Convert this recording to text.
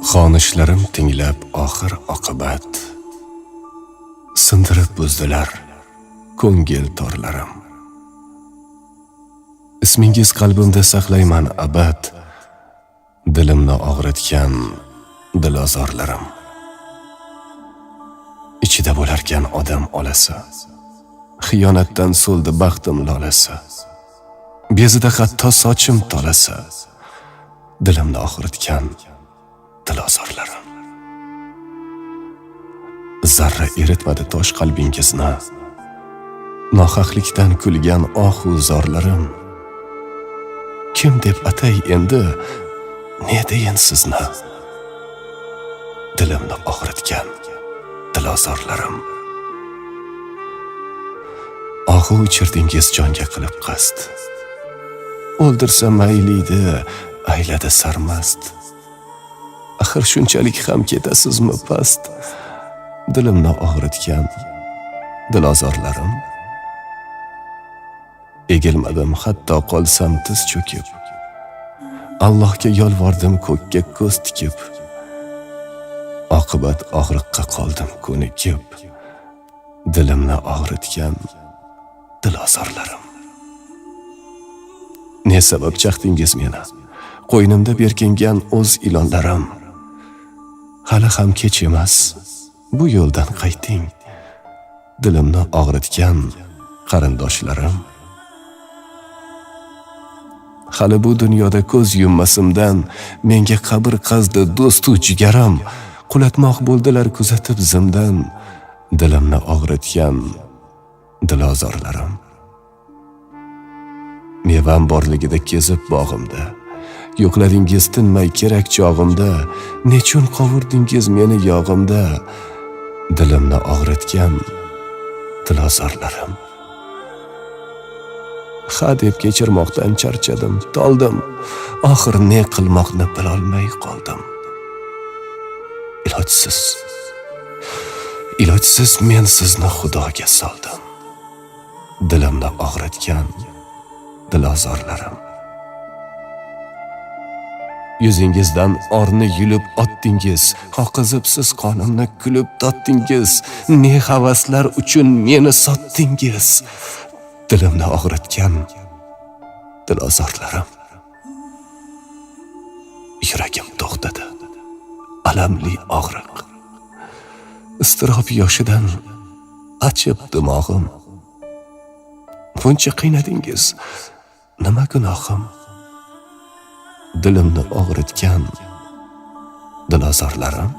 Xonishlarim tinglab oxir oqibat, sindirib buzdilar ko'ngil torlarim. Ismingiz qalbimda saqlayman abad, dilimni og'ritgan dilozorlarim. Ichida bo'larkan odam olasi, xiyonatdan so'ldi baxtim lolasi. Bezida hatto sochim tolasi, dilimni og'ritgan dilozorlarim. Zarra eritmadi tosh qalbingizni, nohaqlikdan kulgan ohu zorlarim. Kim deb atay endi, ne deyin sizni? Dilimni og'ritgan dilozorlarim. Ohu ichirdingiz jonga qilib qasd, o'ldirsa mayliydi, ayladi sarmast. Axir shunchalik ham ketasizmi past? Dilimni og'ritgan dilozorlarim. Egilmadim hatto qolsam tiz cho'kib, Allohga yolvordim ko'kka ko'z tikib. Oqibat og'riqqa qoldim ko'nikib, dilimni og'ritgan dilozorlarim. Ne sabab chaqdingiz meni? Qo'ynimda berkingan o'z ilonlarim. Hali ham kech emas, bu yo'ldan qayting. Dilimni og'ritgan qarindoshlarim. Hali bu dunyoda ko'z yummasimdan menga qabr qazdi do'stu jigarim. Qulatmoq bo'ldilar kuzatib zimdan, dilimni og'ritgan dilozorlarim. Mevam borligida kezib bog'imda, yo'qladingiz tinmay kerak chog'imda. Nechun qovurdingiz meni yog'imda, dilimni og'ritgan dilozorlarim. Ha deb kechirmoqdan charchadim, toldim. Oxir ne qilmoqni bilolmay qoldim. Ilojsiz, ilojsiz men sizni Xudoga soldim. Dilimni og'ritgan dilozorlarim. Yuzingizdan orni yulib otdingiz, oqizib siz qonimni kulib totdingiz. Ne havaslar uchun meni sotdingiz. Dilimni og'ritgan dilozorlarim. Yuragim to'xtadi, alamli og'riq, iztirob yoshidan achib dimog'im. Buncha qiynadingiz, nima gunohim? Dilimni og'ritgan dilozorlarim.